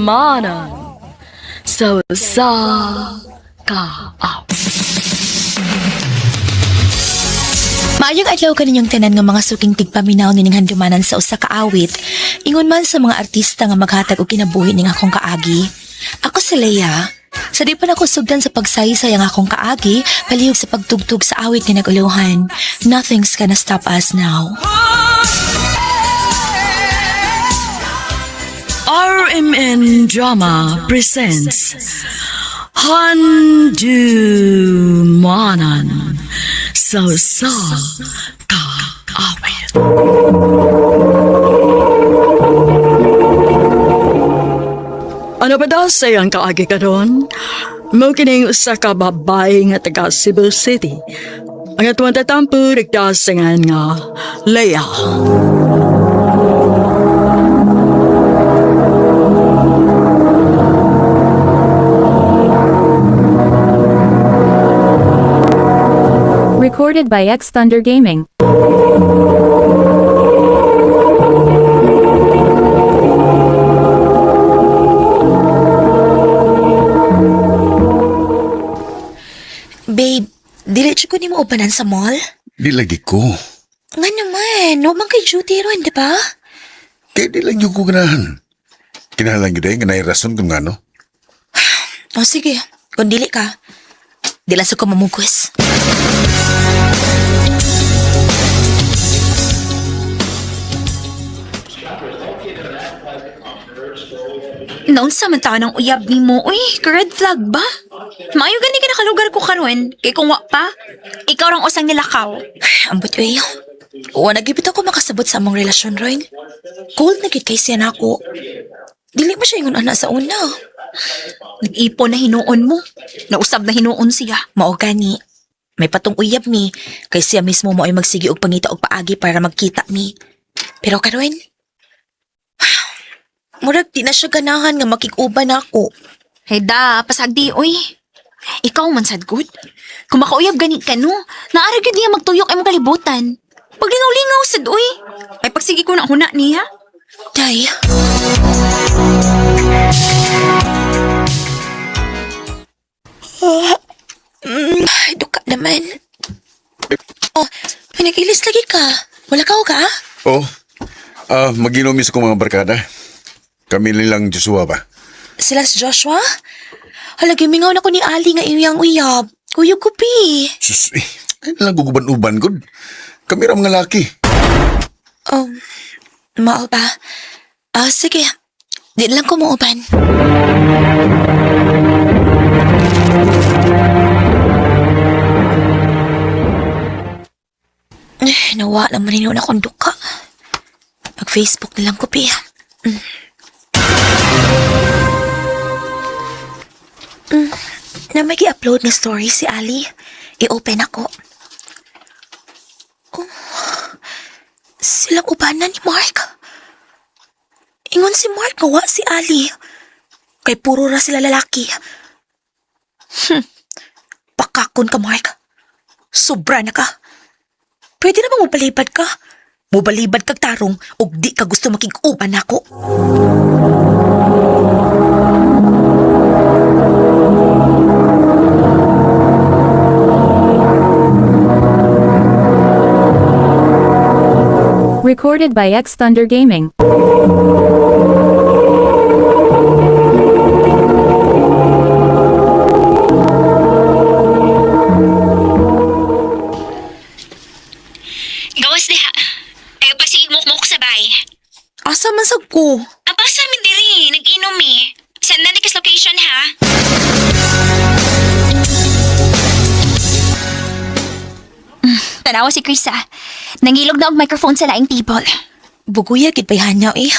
Handumanan sa usa ka Maayong adlaw kaninyong tanan nga mga suking tigpaminaw nining handumanan sa usa ka awit. Ingon man sa mga artista nga maghatag og kinabuhi ning akong kaagi. Ako si Leia. Sa di pa nako sugdan sa pagsaysay ang akong kaagi, palihog sa pagtugtog sa awit nga naguluhan. Nothing's gonna stop us now. RMN Drama presents Handumanan sa usa ka awit. Ano ba daw sa iyang kaagi karon? Mo kining usa ka babae nga taga Cebu City. Ang atuang tatampo nagdasingan nga Leia. Recorded by X Thunder Gaming. Babe, dili jud ko nimo ubanan sa mall? Di lagi ko. Nga naman, no man kay duty ron, di ba? Kaya di lang yung ko ganahan. Kinahanglan gyud ay nga naay rason kung ngano. O sige, kung dili ka, di lang sa ko mamugos. Naunsa man taon ang uyab nimo? Uy, red flag ba? Maayo gani ka nakalugar ko karon. Kay kung wa pa, ikaw rang usang nilakaw. Ambot uy. Wa nagibit ako makasabot sa among relasyon ron. Cold na gid kay siya nako. Dili mo siya ingon ana sa una. Nag-ipon na hinuon mo. Nausab na hinuon siya. Mao gani. May patong uyab mi kay siya mismo mo ay magsige og pangita og paagi para magkita mi. Pero karon, murag di na siya ganahan nga makig-uban ako. Hey da, pasagdi uy. Ikaw man sad good. Kung makauyab gani ka no, naara gyud niya magtuyok imong kalibutan. Paglingaw-lingaw sad uy. Ay pagsige ko na huna niya. Day. Ay, duka naman. Oh, pinagilis lagi ka. Wala ka o ka? Oh, maginom sa kong mga barkada. Kami nilang Joshua ba? Sila si Joshua? Hala, gimingaw na ko ni Ali nga iyang uyab. Kuyog ko, pi. Sus, eh, ay nalang guguban-uban gud. Kami ra mga laki. Oh, mao ba? Ah, sige. Di lang ko muuban. Eh, nawa naman rin akong duka. Mag-Facebook na lang ko, Pia. Na may upload nga story si Ali. I-open ako. Oh, silang ubanan ni Mark. Ingon si Mark gawa si Ali. Kay puro ra sila lalaki. Pakakon ka, Mark. Sobra na ka. Pwede namang mubalibad ka. Mubalibad kag tarong ug di ka gusto makig-uban nako. Recorded by X Thunder Gaming. Gawas diha. Ay pagsige mukmok sabay. Asa man sab ko? Abasa mi diri, nag-inom mi. Send na ni location ha. Tanawa si Chris ah. Nangilog na og microphone sa laing table. Buguya gid bay hanya eh.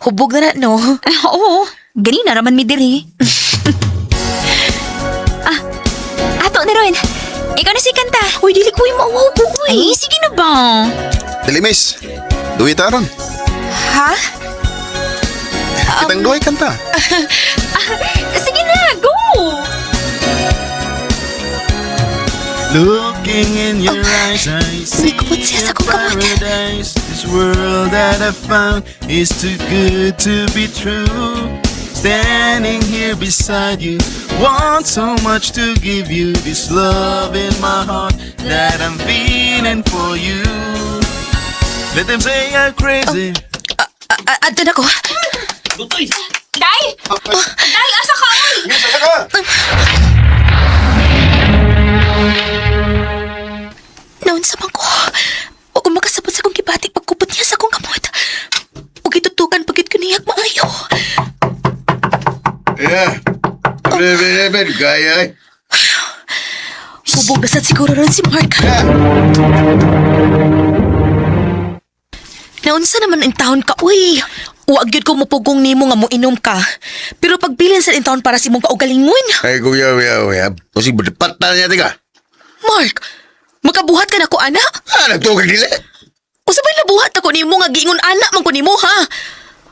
Hubog na na no. Ah, oo, ganina raman mi diri. Ah, ato na ron. Ikaw na si kanta. Uy, dili ko yung mauwaw bugoy. Ay, sige na ba? Dili, miss. Duwi ta ron. Ha? Kitang duwi kanta. Sige na, go! Looking in your eyes, I see Hindi ko po siya sa kong kamot. paradise. This world that I found is too good to be true. Standing here beside you, want so much to give you this love in my heart that I'm feeling for you. Let them say I'm crazy. Adto na ko. Day! Day, asa ka? Miss, asa ka? Naunsa man ko. Wa ko makasabot sa akong gibati pagkupot niya sa akong kamot. Ug gitutukan pagit ko niyag maayo. Yeah. Bre, bre, bre, gaya eh. Bubog na sad siguro ron si Mark. Naunsa naman ang taon ka, uy. Wa gyud ko mupugong nimo nga moinom ka. Pero pagbilin sa taon para sa imong kaugalingon. Ay, kuya, kuya, kuya. Kasi berdepat na niya, tiga. Mark, makabuhat ka na ko, ana. Ah, nagtugag dili. Usa ba'y nabuhat ako nimo nga giingon ana man ko nimo ha?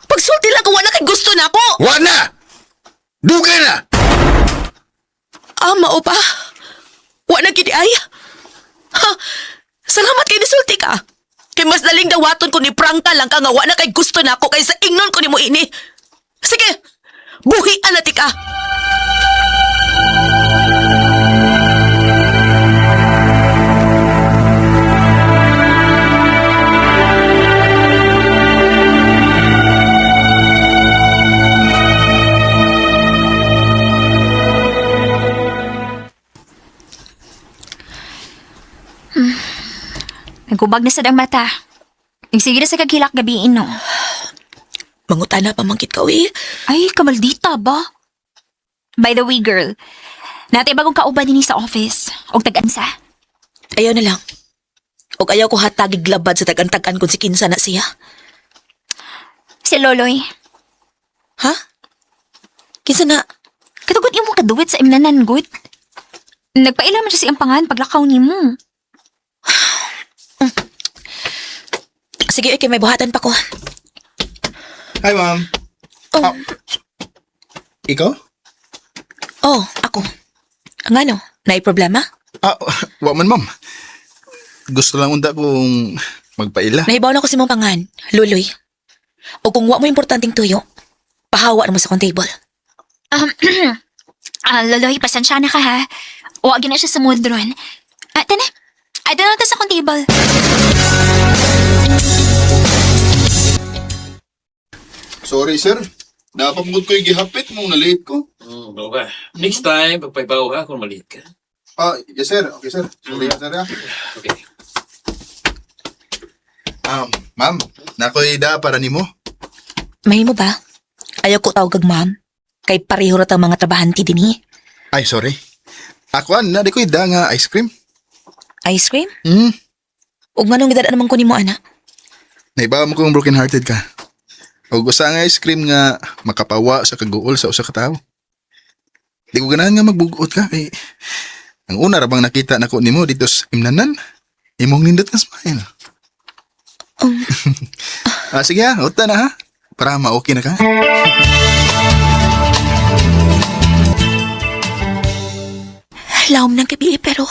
Pagsulti lang kung wala kay gusto na ako. Wala! Dugay na! Ah, mao pa. Wa na gid ay. Ha? Salamat kay nisulti ka. Kay mas daling dawaton ko ni prangka lang ka nga wa na kay gusto na ako kaysa ingnon ko nimo ini. Sige. Buhian na ti ka. Nagubag na sad ang mata. Nagsige na sa kaghilak gabi no. Mangutana pa man gid ka uy. Ay, kamaldita ba? By the way, girl, natay bagong kauban dinhi sa office. Og tag-ansa. Ayaw na lang. Og ayaw ko hatagig labad sa tag-antagan kung si kinsa na siya. Si Loloy. Ha? Kinsa na? Katugot imo kaduwit sa imnanan, good. Nagpaila man siya sa iyang pangan paglakaw nimo. Sige, okay, may buhatan pa ko. Hi, ma'am. Oh, Ikaw? oh ako. Ang ano? Naay problema? Ah, wa man, ma'am. Gusto lang unta kong magpaila. Nahibaw na ko si mong pangan, Luloy. O kung wa mo importanteng tuyo, pahawa na mo sa kong table. Ah, Loloy, pasensya na ka ha. Wag na siya sa mood ron. Ah, tana. Ah, na ta sa akong table. Sorry, sir. Napamugod ko yung gihapit mong nalate ko. Okay. Next time, pagpaibaw ha, kung maliit ka. Ah, yes, sir. Okay, sir. Sorry, sir. ah. Okay. Ma'am, nakoy da para nimo. Mahimo ba? Ayaw ko tawag ma'am. Kay pareho ra tang mga trabahante dinhi. Ay, sorry. Ako an, na di ko'y da nga ice cream. Ice cream? Hmm. Ug nganong gidad naman ko nimo ana? Naibaw mo kung broken hearted ka. O gusto nga ice cream nga makapawa sa kaguol sa usa ka tawo. Di ko ganahan nga magbugot ka kay ang una ra bang nakita nako nimo dito sa imnanan. Imong nindot nga smile. Ah, sige ha, uta na ha. Para ma-okay na ka. Lawom ng gabi eh, pero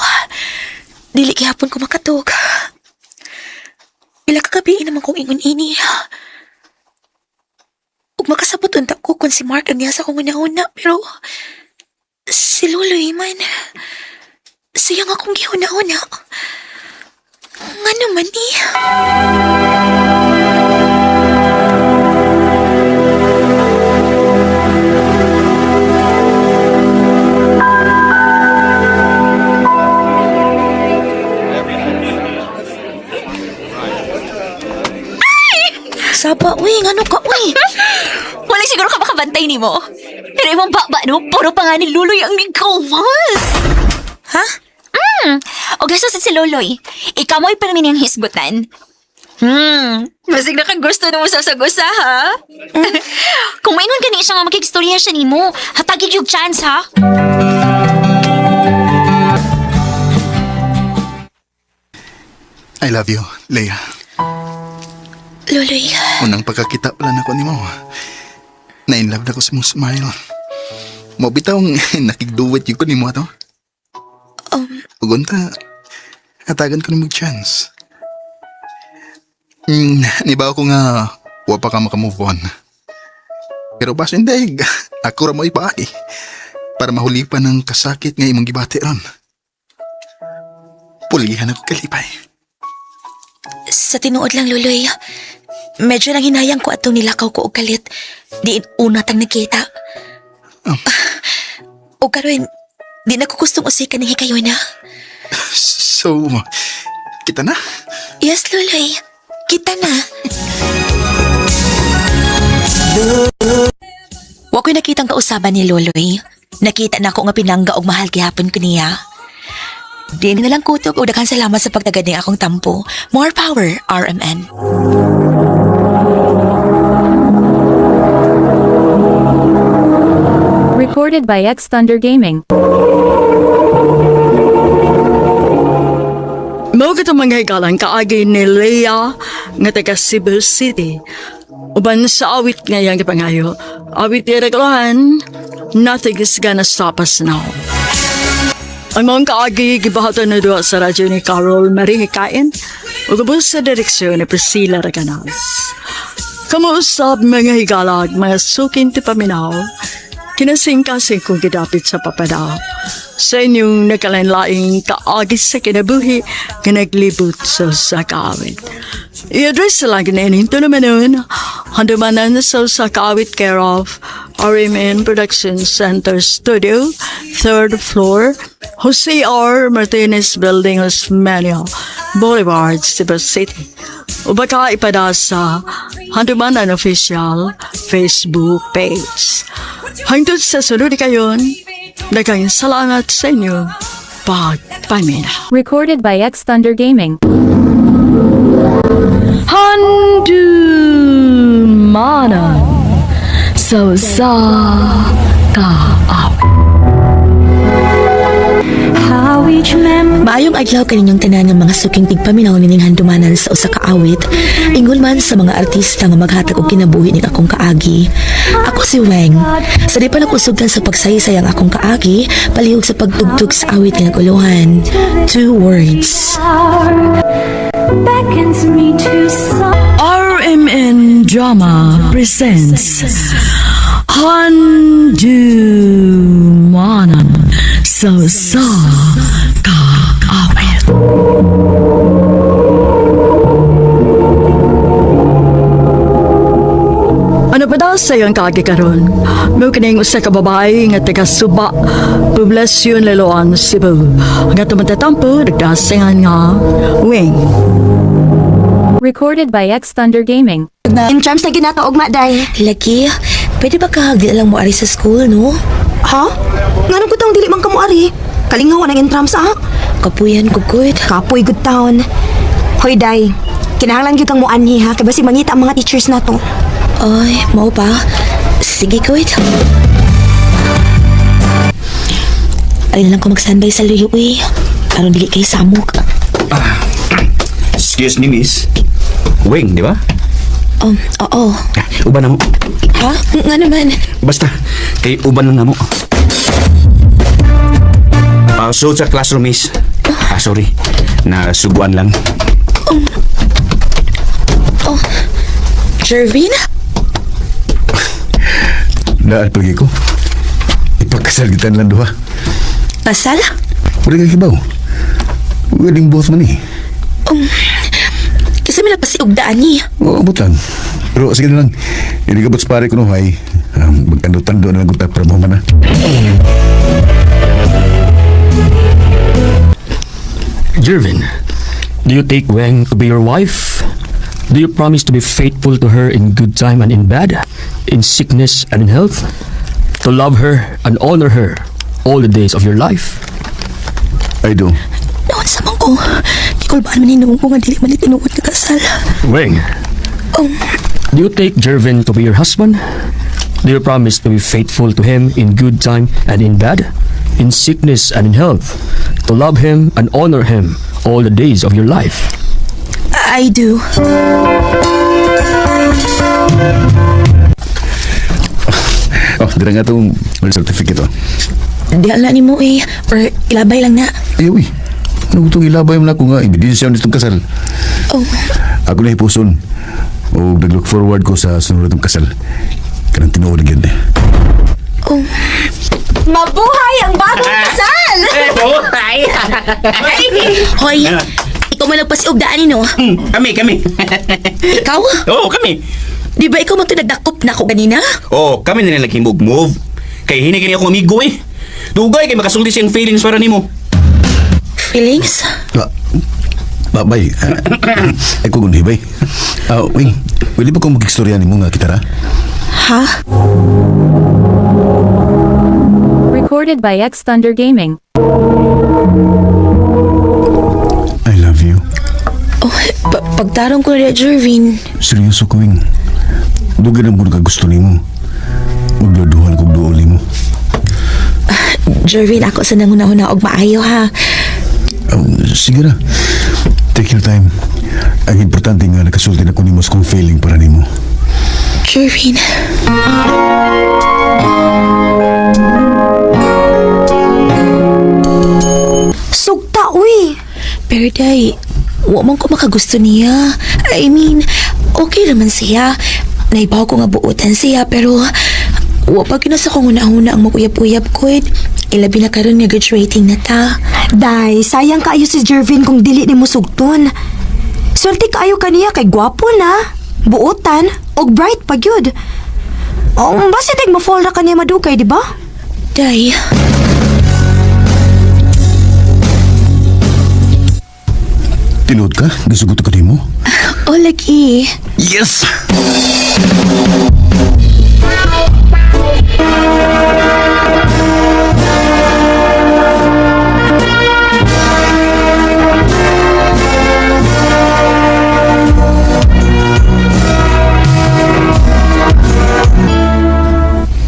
dili gihapon ko makatug. Pila ka gabi naman kong ingon ini. Ug makasabot unta ko kung si Mark ang niya sa akong una pero si Loloy man siya nga akong gihuna-huna. Nga naman eh. Saba, uy, ngano ka, uy. Wala siguro ka makabantay nimo. Pero imong baba no, puro pa nga ni Luloy ang nigkawas. Ha? O gasto sa si Loloy. Ikaw mo'y pirmi niyang hisgutan. Basig na kang gusto nung usap sa gusa, ha? Kung maingon gani siya nga makigstorya siya nimo, hatagid yung chance, ha? I love you, Leia. Loloy, Unang pagkakita pala nako nimo. Na in love na ko sa mong smile. Mo bitaw nakigduwit yun ko nimo ato. Ug unta, hatagan ko nimo chance. Nibaw ko nga wa pa ka maka-move on. Pero basin daig. Ako ra mo ipaagi para mahulipan ang kasakit nga imong gibati ron. Pulihan ako kalipay. Sa tinuod lang, Luloy. Medyo nang hinayang ko atong nilakaw ko og kalit. Di una tang nakita. O karon, di na ko gustong usikan ng hikayon na. So, kita na. Yes, Luloy. Kita na. Wa ko'y nakitang kausaban ni Loloy. Nakita na ako nga pinangga og mahal gihapon ko niya. Di na lang kutob og daghan salamat sa pagtagad ning akong tampo. More power, RMN. Recorded by X Thunder Gaming. Mao gito mga higalang kaagi ni Leia nga taga Cebu City. Uban sa awit nga iyang gipangayo. Awit ni regalohan, nothing is gonna stop us now. Ang mga kaagi gibahatan na duha sa radyo ni Carol Marie Hikain ug ubos sa direksyon ni Priscilla Reganas. Kamuusap mga higalag, mga sukin ti paminaw, kinasingkasing kong gidapit sa papada. Sa inyong nagkalainlaing kaagi sa kinabuhi, nga naglibot sa sakawit. I-address sa lang ginainin ito naman nun, handumanan sa sakawit care of RMN Production Center Studio, third floor, Jose R. Martinez Building, Osmeña Boulevard, Cebu City. O baka ipada sa Handumanan Official Facebook page. Hangtod sa sunod kayon, daghang salamat sa inyo pagpamina. Recorded by X Thunder Gaming. Handumanan sa sa kaawit. Maayong adlaw kaninyong tanan ng mga suking tigpaminaw nining handumanan sa usa ka awit. Ingon man sa mga artista nga maghatag og kinabuhi ning akong kaagi. Ako si Weng. Sa di pa nagusugdan sa pagsaysay ang akong kaagi, palihog sa pagtugtog sa awit nga naguluhan. Two words. Beckons me to some. RMN Drama presents Handumanan sa sa kaawit. Ano pa daw sa iyong kaagi karon? Mao kining usa ka babae nga taga Suba, Poblacion Liloan, Cebu. Nga tumatatampo nagdasingan nga wing. Recorded by X Thunder Gaming. In terms na ginato ugma day. Laki, pwede ba ka di lang mo ari sa school, no? Ha? Nganong ko taong dili man kamo ari? Kalingaw ang entrams ah. Kapuyan ko good. Kapoy good town. Hoy day, kinahanglan gyud kang muanhi ha kay basi mangita ang mga teachers nato. Ay, mao pa. Sige, good. Ay na lang ko mag-standby sa luyo, uy. Aron dili kay samok. Excuse me, miss. Wing, di ba? Oo. Ah, uban na mo. Ha? Nga naman. Basta, kay uban na mo. Ah, so sa classroom, miss. Ah, sorry. Nasuguan lang. Jervin? Naal pagi ko. Ipagkasal kita lang duha. Pasal? Wala ka kibaw. Wedding both man eh. Kasi may nagpasiugdaan ni. Oo, abot lang. Pero sige na lang. Iligabot sa pare ko no, ay. Magtando-tando na lang kung para mo man ah. Jervin, do you take Weng to be your wife? Do you promise to be faithful to her in good time and in bad, in sickness and in health? To love her and honor her all the days of your life? I do. Noon sa man ko. Gikulbaan man hinuong ko nga dili man ni tinuod nga kasal. Weng, do you take Jervin to be your husband? Do you promise to be faithful to him in good time and in bad, in sickness and in health, to love him and honor him all the days of your life? I do. Oh, dira nga itong marriage certificate oh. Di ala ni mo eh. Or ilabay lang na. Ay, uy. Ano itong ilabay mo na ako nga? Ebidensya nitong kasal. Oh, Ako na hipuson. O nag-look forward ko sa sunod itong kasal. Kanang tinuod na gyud. Oh. Mabuhay ang bagong kasal! Buhay! Hoy, ikaw man nagpasiog daan no? Kami, kami. Ikaw? Oo, kami. Di ba ikaw man to nagdakop na ako ganina? Oh, kami na naghimbog move. Kay hinigin akong amigo eh. Dugay kay makasulti siyang feelings para nimo. Feelings? Ba, bay. Ay, kung bay. Ah, Wing, pwede ba kong mag-istorya nimo nga kitara? Ha? Recorded by X Thunder Gaming. I love you. Oh, pagtarong ko na Jervin. Seryoso ko, Wing. Dugay na mo gusto nimo. Magduduhan kog duol nimo. Jervin, ako sa nanguna-una og maayo ha. Sige ra. Take your time. Ang importante nga nakasulti na ko nimo sa kong feeling para nimo. Jervin. Sugta, uy. Pero day, wa man ko makagusto niya. I mean, okay naman siya. Naibaw ko nga buotan siya, pero wa pa gyud na sa kong una-una ang maguyab-uyab ko. Eh. Ilabi na karon nga graduating na ta. Day, sayang kaayo si Jervin kung dili nimo sugton. Swerte kaayo kaniya kay gwapo na, buotan, og bright pa gyud. Oh, basta tag mo-fall ra kaniya madugay, di ba? Day, Tinuod ka? Gisugot ka nimo? oh lagi. Yes!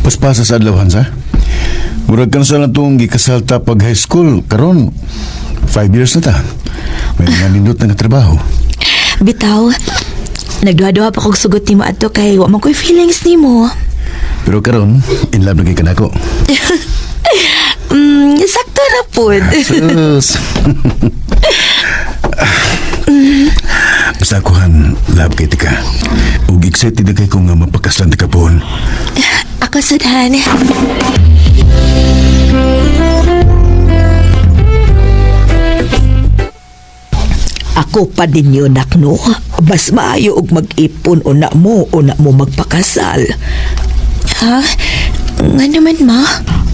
Paspasa sa adlaw, Hansa. Murag kan sa natong gikasal ta pag high school, karon 5 years na ta. May mga nindot na nga trabaho. Bitaw, nagduha-duha pa kog sugot nimo adto kay wa man ko'y feelings nimo. Pero karon, in love na kay kanako. Sakto na pud. Sus. Basta ako han, love kay tika. Ug excited na kay ko nga mapakaslan tika pohon. Ako sudhan. Ako pa din yun, nak, no? Mas maayo og mag-ipon o na mo o na mo magpakasal. Ha? Nga naman, ma?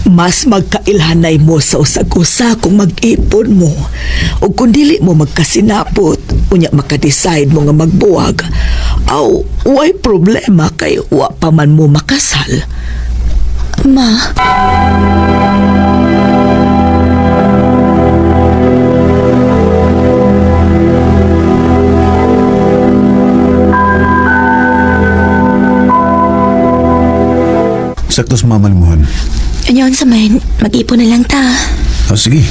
Mas magkailhanay mo sa usag-usa kung mag-ipon mo. O kung dili mo magkasinapot, unya makadecide mo nga magbuwag, aw, way problema kay wa pa man mo makasal. Ma? Sakto sa mama ni Mohan. Anyon sa man, mag-ipon na lang ta. Oh, sige.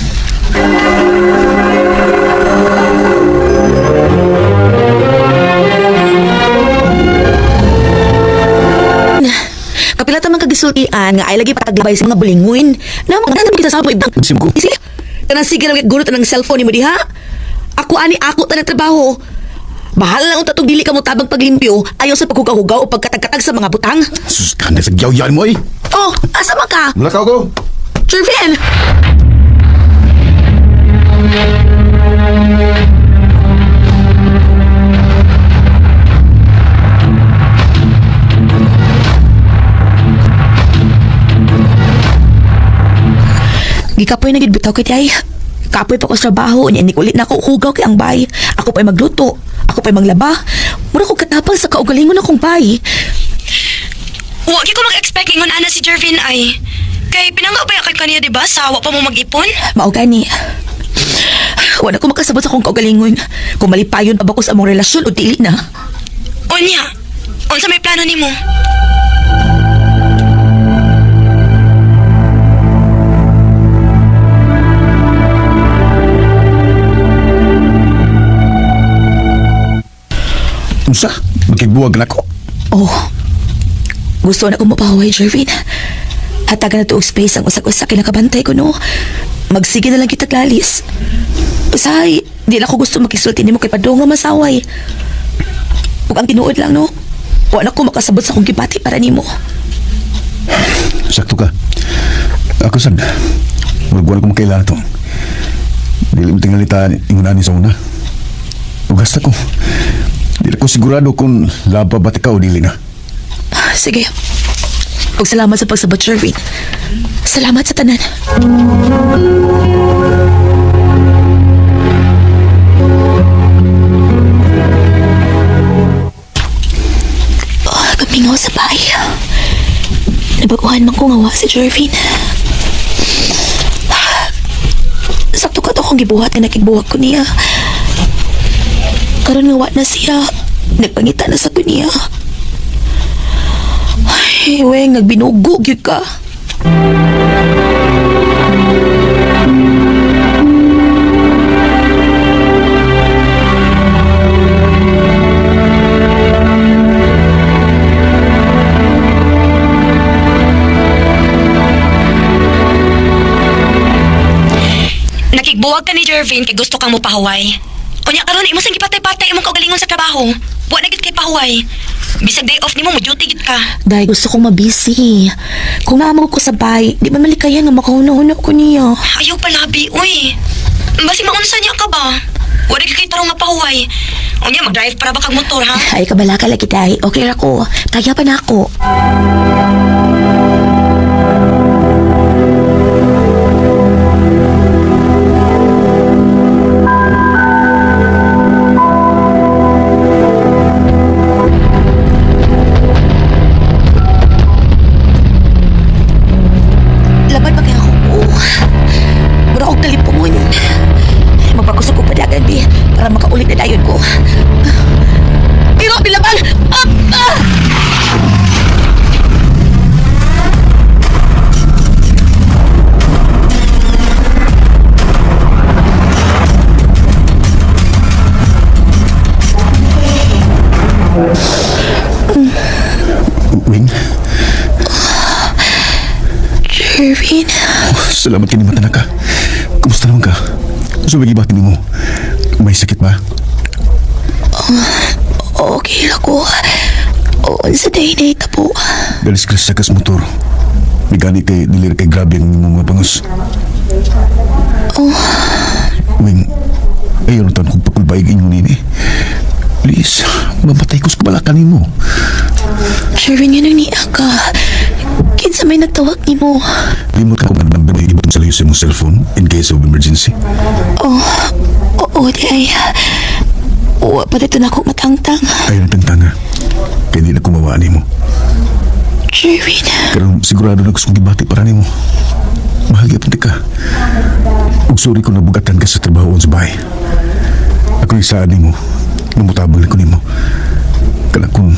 Kapila ta man kagisultian nga ay lagi pataglabay sa mga bulinguin. Na mga nandang kita sa ibang. Sim ko. Sige. Kanang sige lang gurot ng cellphone nimo diha. Ako ani ako ta ng trabaho. Bahala lang unta tong dili ka mo tabang paglimpyo ayon sa paghugaw-hugaw o pagkatag-katag sa mga butang. Sus, kanda sa gyawyan mo eh. Oh, asa man ka? Mulakaw ko. Jervin! Gikapoy na gid bitaw kay tay. Kapoy pa ko sa trabaho, unya ni ulit na ako hugaw kay ang bay. Ako pa'y magluto, ako pa'y maglaba. Mura ko katapang sa kaugalingon akong bay. Wa ko mag-expect ingon ana si Jervin ay. Kay pinangabaya kay kaniya di ba sa wa pa mo mag-ipon? Mao gani. Wala ko makasabot sa akong kaugalingon. Kung malipayon pa ba ko sa among relasyon o dili na. Unya, unsa may plano nimo? Unsa? Makigbuwag na ko. Oh. Gusto na ko mapahuway, Jervin. Hatagan na to og space ang usag-usa kinakabantay ko, no? Magsige na lang kita lalis. Usahay, di na ko gusto makisulti nimo kay padung nga masaway. Ug ang tinuod lang, no? Wala ko makasabot sa akong gibati para nimo. Sakto ka. Ako sad, murag wala ko makailan to. Dili mo tingalita ingon ani sa una. Ugasta ko. Dili ko sigurado kung laba ba ka o dili na. Sige. Ug salamat sa pagsabot, Jervin. Salamat sa tanan. Oh, kamingaw sa bahay. Nabaguhan man ko nga wa si Jervin. Sakto ka to akong gibuhat nga nakigbuwag ko niya. Karon nga wa na siya. Nagpangita na sa ko niya. Ay, weng, nagbinugo gyud ka. Nakigbuwag ka ni Jervin kay gusto kang mopahuway. Unya karon imo sang gipatay-patay imong kaugalingon sa trabaho. Wa na gid kay pahuway. Bisag day off nimo mo duty gid ka. Dahil gusto kong mabisi. Kung naamog ko sa bay, di ba malikayan nga makahuna-huna ko niya. Ayaw palabi, uy. Basi maunsa niya ka ba? Wa na gid kay tarong nga pahuway. Unya mag-drive para ba kag motor ha? Ay, kabala ka lagi tay. Okay ra ko. Kaya pa na ako. Laban ba kaya ako? Oh. Mura kong talipon. Magpakusog ko padagan, bi. Para makaulit na dayon ko. Pero, bilaban! Ah! Ah! Wing, Jervin, salamat kini mata na ka. Kumusta naman ka? Sumigi ba mo? May sakit ba? okay lang ko. Oo, sa day na ito po. Dalis ka sa kas motor. Migani kay dili kay grabe ang imong mga bangos. Oh. Wing, ayaw na taon kong pakulbayig inyo nini. Please, mamatay ko sa kabalakan nimo. Jervin, yun ang niya ka. Kinsa may nagtawag ni mo. Limot ka kung ang number na ibutong sa layo sa imong cellphone in case of emergency. Oh, oo, di ay. Oo, pa dito na ako matangtang. Ayaw na tangtanga. Kaya hindi na kumawaan nimo. Jervin, Pero sigurado na gusto kong gibati para nimo. Mahal gyapon ka. Ug sorry kung nabugatan ka sa trabaho sa bahay. Ako yung saan nimo. Namutabang na ko nimo. Kana kung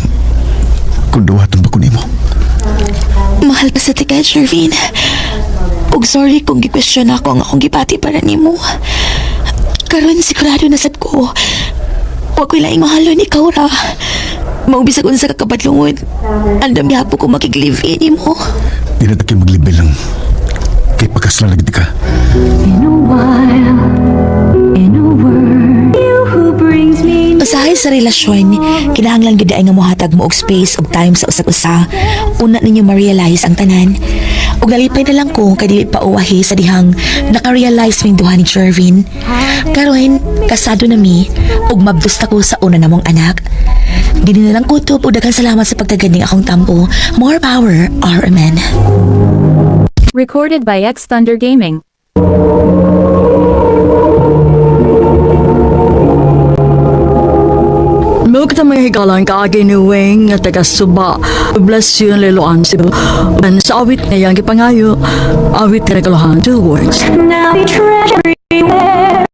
duwaton ba ko nimo. mahal pa sa tika, Jervin. Ug sorry kung gi-question ako ang akong gibati para nimo. Karon sigurado na sad ko. Wa ko'y laing mahalon ikaw ra. Maubisag unsa ka kabadlungon. Andam yapo ko makig-live in nimo. Di na tayo maglibel lang. Kay pagkasla lagi ka. In a while, in a word, you who brings me Usahay sa relasyon, kinahanglan gid ay nga mohatag mo og space ug time sa usag usa. Una ninyo ma-realize ang tanan. Ug nalipay na lang ko kay dili pa uwahi sa dihang naka-realize ming duha ni Jervin. Karon, kasado na mi ug mabdos ta ko sa una namong anak. Dili na lang kutob ug daghang salamat sa pagtagad ning akong tampo. More power, RMN. Recorded by X Thunder Gaming. Mukta may higalan kaagi ni Wing nga taga Suba. Bless you Liloan Cebu. And sa awit nga iyang gipangayo, awit nga nagalohan two words. Now we treasure.